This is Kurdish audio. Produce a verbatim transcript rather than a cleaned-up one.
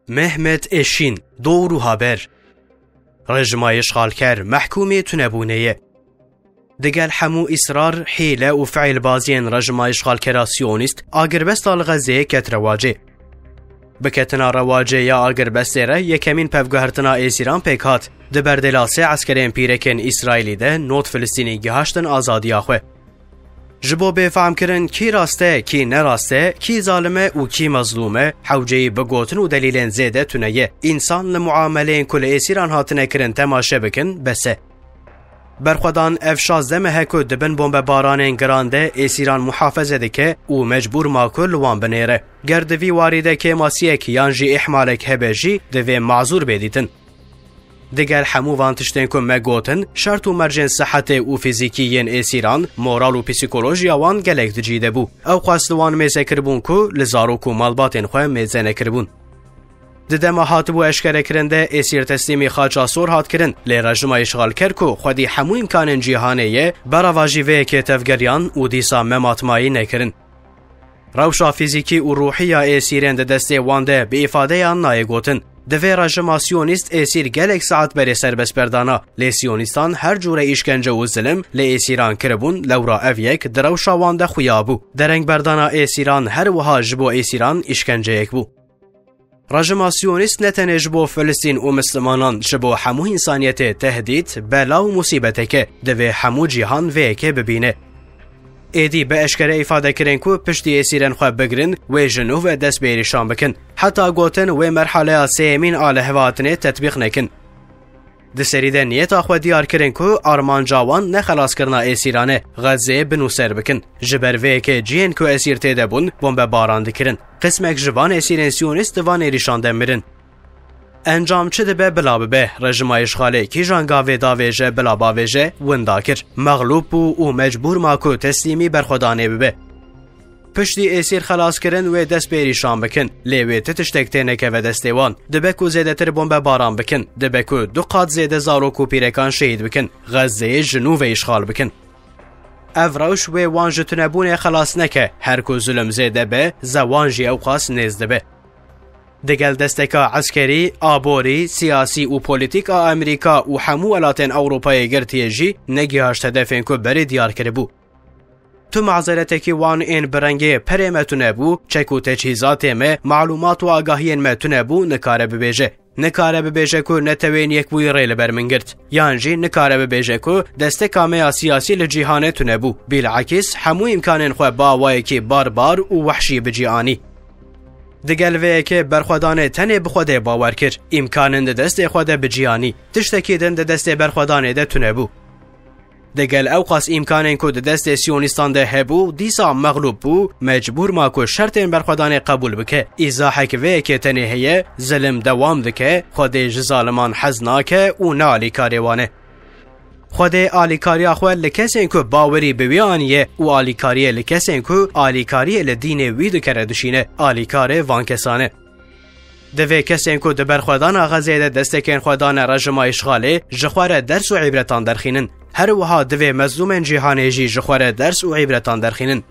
Mehmet Eşîn, dor û haber. Rejima îşxalker mehkûmê tunebûnê ye. Digel hemû îsrar, hîle û fiîlbaziyên rejima îşxalkera Siyonîst, agirbesta li Xezeyê ket rewacê. Bi ketina rewacê ya agirbestê re yekemîn pevguhertina êsîran pêk hat. Di berdêla sê eskerên pîrekên Îsraîlî de nod Filistînî gihaştin azadiya xwe. Ji bo bêfehm kirin kî rast e, kî ne rast e, kî zalim e û kî mezlûm e, hewceyî bi gotin û delîlên zêde tune ye. Însan li muameleyên ku li êsîran hatine kirin temaşe bikin, bes e. Berxwedan ev şazdeh meh e ku di bin bombebaranên giran de êsîran muhafeze dike û mecbûr ma ku li wan binêre. Ger di vî warî de kêmasiyek yan jî îhmalek hebe jî, divê mazûr bê dîtin. Digel hemû van tiştên ku me gotin, şert û mercên sihetê û fîzîkî yên êsîran, moral û psîkolojiya wan gelek di cî de bû. Ew qas li wan mêze kiribûn ku li zarok û malbatên xwe mêze nekiribûn. Di dema hatibû eşkerekirin de êsîr teslîmî Xaça Sor hat kirin, lê rejima îşxalker ku xwedî hemû îmkanên cîhanê ye, berava jî vê yekê tevgeriyan û dîsa me matmayî nekirin. Rewşa fîzîkî û ruhî ya êsîrên di destê wan de bi îfadeyan nayê gotin. Divê rejima Siyonîst êsîr gelek saet berê serbestberdana, lê Siyonîstan her cûre îşkence û zilim li êsîran kiribûn, lewra ev yek di rewşa wan de xuya bû. Derengberdana êsîran her wiha ji bo êsîran îşkenceyek bû. Rejima Siyonîst ne tenê ji bo Filistîn û Mislimanan, ji bo hemû însaniyetê tehdît, bela û musîbetek e. Divê hemû cîhan vê yekê bibîne. Êdî bi eşkere îfade kirin ku piştî êsîrên xwe bigirin, wê ji nû ve dest bi êrîşan bikin. Heta gotin wê merhaleya sêyemîn a lihevhatinê tetbîq nekin. Di serî de niyeta xwe diyar kirin ku armanca wan ne xelaskirina êsîran e, Xezeyê binûser bikin. Ji ber vê yekê cihên ku esîr tê de bûn, bombebaran dikirin. Qismek ji van esîrên Siyonîst di van êrîşan de mirin. Encam çi dibe bila bibe, rejima îşxalê kîjan gavê davêje bila bavêje, winda kir. Mexlûb bû û mecbûr ma ku teslîmî berxwedanê bibe. Piştî êsîr xelas kirin wê dest bi êrîşan bikin, lê wê ti tiştek tê nekeve destê wan. Dibe ku zêdetir bombebaran bikin, dibe ku du qat zêde zarok û pîrekan şehîd bikin, Xezeyê ji nû ve îşxal bikin. Ev rewş wê wan ji tunebûnê xelas neke, her ku zulm zêde be, zewan jî ew qas nêz dibe. Digel desteka eskerî, aborî, siyasî û polîtîk a Amerîka û hemû welatên Ewropayê Girtiyê jî negihaşt hedefên ku berê diyar kiribû. Tu mazeretekî wan ên bi rengê perê me tune bû, çek û teçhîzatê me, malûmat û agahiyên me tune bû, nikare bibêje. Nikare bibêje ku Neteweyên Yekbûyî rê li ber min girt. Yan jî nikare bibêje ku desteka me ya siyasî li cîhanê tune bû. Bilakîs hemû îmkanên xwe bi awayekî barbar û wehşî bi cî anî. Digel vê yekê berxwedanê tenê bi Xwedê bawer kir. Îmkanên di destê xwe de bi cî anî. Tiştekî din di destê berxwedanê de tune bû. Digel ew qas îmkanên ku di destê Siyonîstan de hebû, dîsa mexlûb bû, mecbûr ma ku şertên berxwedanê qebûl bike. Îzahek vê yekê tenê heye, zilim dewam dike, Xwedê ji zaliman hez nake û ne alîkarê wan e. Xwedê alîkariya xwe li kesên ku bawerî bi wî aniye û alîkariyê li kesên ku alîkariyê li dînê wî dikere dişîne, alîkarê van kesan e. Divê kesên ku di berxwedana Xezeyê de destekên xwe dane rejima îşxalê, ji xwe re ders û îbretan derxînin. Her wiha divê mezlûmên cîhanê jî ji xwe re ders û îbretan derxînin.